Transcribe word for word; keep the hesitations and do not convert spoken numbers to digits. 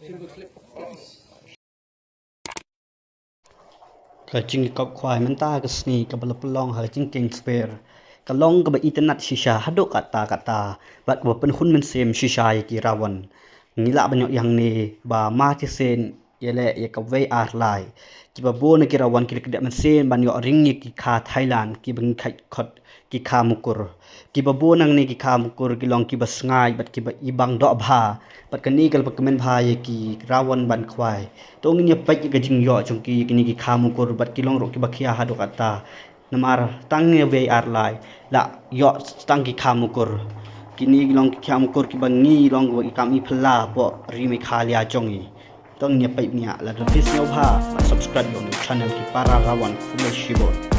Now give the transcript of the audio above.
Ka jingïakop khwai mynta ka sngi kaba la pynlong ha ka jingkieng sper ka long kaba itynnad shisha haduh katta katta bad kaba pynhun mynsiem shisha ïa ki Rawon. Ngi lah ban ïohi hangne ba ma shisien ïaleh ïa kawei ar lai. Kiba bun na ki Rawon ki la kdep mynsiem ban ïoh ring ïa ki kha Thailand kiba ngi khot ki kha Mukur. Kiba bun nangne ki kha Mukur ki long kiba sngaid bad kiba ibang doh bha. Bad kane ka la ba kmen bha ïa ki Rawon ban khwai. To ngin ïa peit ïa ka jingïoh jong ki ïa kine ki kha Mukur bad ki long ruh kiba khia haduh katta. Namar tang ïa wei ar lai la ïoh tang ki kha Mukur. Kine ki long ki kha Mukur kiba ngi long kiba i kam i phylla hapoh ri Meghalaya jong ngi. To ngin ïa peit bniah, lada phi sngewbha ban subscribe ïa u channel ki para Rawon. Khublei shibun.